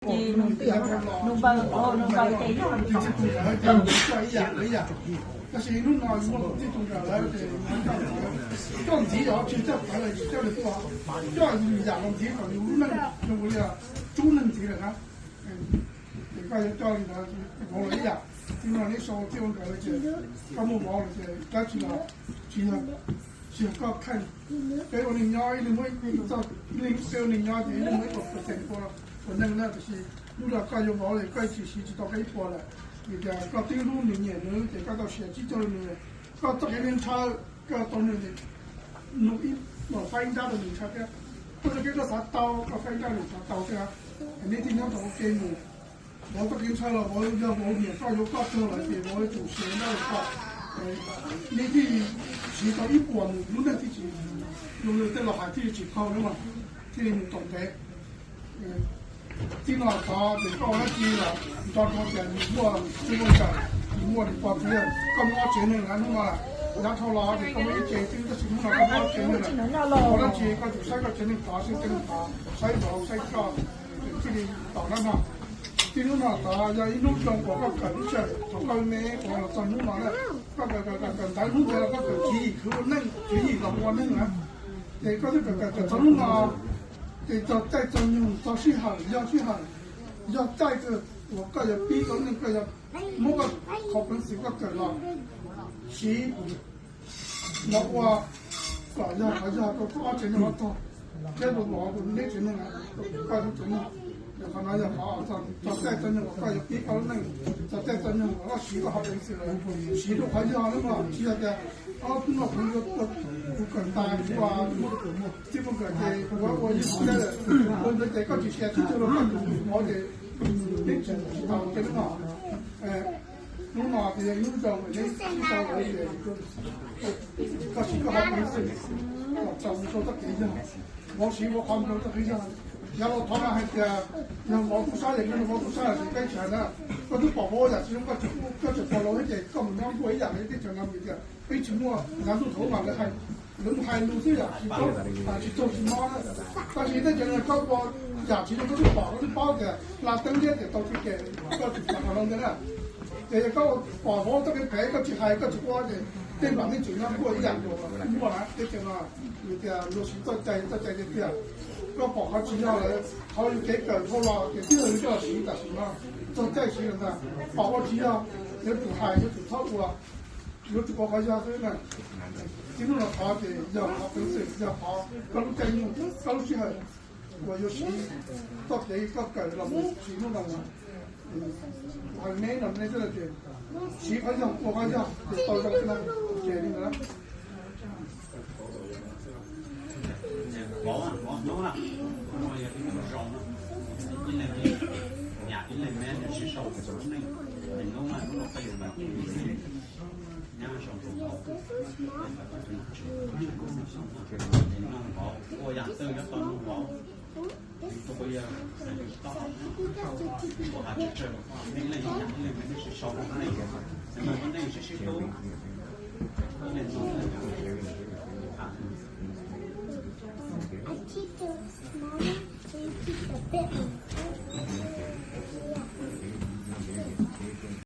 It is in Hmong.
Ces nws, nws npawg, nws npawg ces yog, ces txij tus nkawd ces coj ib yam ib yam. Tab sis hnub no muaj tus txij tus nkawd lawm ces coj ntxiv, coj ntxiv os, tsis coj tawv lawm, coj nws tuaj, coj yam los ntxiv kom nws lub neej zoo li tsub neeg ntxiv lawm na. Ces koj yuav coj li ntawd, vauv los ib yam. Txij no neb sau txij ua nkawd lawm ces koj muaj vauv lawm ces dab tsi los tsis yog, tsis yog koj kheej. Peb ua neej nyob ib leeg muaj ib txoj, ib leeg, peb ua neej nyob ces ib leeg muaj ib puas percent ua, ua neej na, tiam sis hnub no koj yuav vauv lawm koj tsis siv tsis tau koj ib puas lawm. Vim tias koj twb hlub nws nyiam nws ces koj tau siv tsib caug rau nws. Koj txoj kev ntshaw, koj tau nws, nws ib los faib nrab rau nws ntshaw thiab. Koj txoj kev koj xav tau, koj faib nrab nws xav tau thiab. Neb thiaj nyob tau ua ke mus. Vauv txoj kev ntshaw los vauv yog vauv nyiam koj yuav koj txog lawm ces vauv yuav tsum siv nrab rau koj. Neb thiaj siv tau ib puas mus lub neej thiaj tsis, zoo li tej los hais thiaj li tsis qaug na mas, thiaj li mus tau ntev. Txij no tod ces koj ua dab tsi los nco ntsoov tias yus muaj txij muaj nkawm, yus muaj niam pog txiv yawg, koj muaj ob tsev neeg lawm hnub no lawm. Yav dhau los ces koj muaj ib tsev xwb tab sis hnub no koj muaj ob tsev neeg lawm. Ua dab tsi koj tsum saib koj tsev neeg tod, saib tsev neeg tod, saib vauv saib koj, thiaj li tau na no. Txij hnub no tod yog ib hnub zoo uas koj kawm lub sij hawm thaum koj me me los txog hnub no na, koj kawm kawm kawm ntawd hnub ntawd los koj kawm tswv yim khwv ua neej, tswv yim los ua neej na. Ces koj twb kawm kawm kawm txog hnub no, ces txog caij txog nyoog txog sij hawm yog sij hawm, yog caij kawg uas koj yuav pib koj lub neej, koj yuav muab koj qhov peev xwm koj kawm los siv los ua kom yog qhov yog rau koj ob tsev neeg los txog, thiab rau vauv rau neb tsev neeg, rau koj lub tsev neeg. Qhov no yog qhov txog caij txog nyoog uas koj yuav pib koj lub neej, txog caij txog nyoog uas koj siv koj qhov peev xwm los siv rau qhov yog na, tsis yog tias ob tug no kuv yuav ua, kuv kawm ntais kuv ua txij muaj kawm ces kuv ua yeej siab lawm, ua ntawd ces koj tsis siav tsis tug rau koj tus vauv ces neb tsis tau ces hnub no, hnub no ces yog ib hnub zoo neb tsis tau lawm ces koj siv koj qhov peev xwm kom tau mus rau txoj kev yog, vauv siv vauv qhov mus rau txoj kev yog. Yav los thov mas hais tias yog vauv tub sab, yog vauv tub sab ces peb tsis hais na, koj twb pom vauv yam tsis zoo, koj tseem pom laus thiab ces koj mus nyob nkuaj ib yam li teb chaws no vim tias peb tsis muaj, yav ntuj thaum ub mas lawv hais, lawv mus hais lus xwb yam tsis paub, tsis txaug tsis mob na. Tab sis teb chaws no koj ua yam tsis zoo koj twb pom, koj twb paub tias hla teeb liab tias tau txij kem, koj tsis pom qhov no ntag na. Ces yog koj pom vauv txoj kev phem koj tsis hais koj tsis ua ces tej npam nej tseem nyob nkuaj ib yam nkaus muaj na teb chaws no. Vim tias luag siv txoj cai, txoj cai tiag tiag. Koj pom qhov tsis yog lawm, qhov yus kev kawm dhau los ces tib yog yus coj los siv tam sim no, txog caij siv lawm ntag. Pom ua tsis yog, yuav tsum hais, yuav tsum txhob ua, yuav tsum ua qhov yog xwb na. Txij hnub no qhov ces yog qhov peev xwm, yog qhov koj lub caij nyoog, koj lub sij hawm uas yuav siv txoj kev koj kawm los mus txij hnub no los. Hais neb no neb xwb ces siv qhov yog ua qhov yog ces tau zoo xwb na. Ces li ntawd.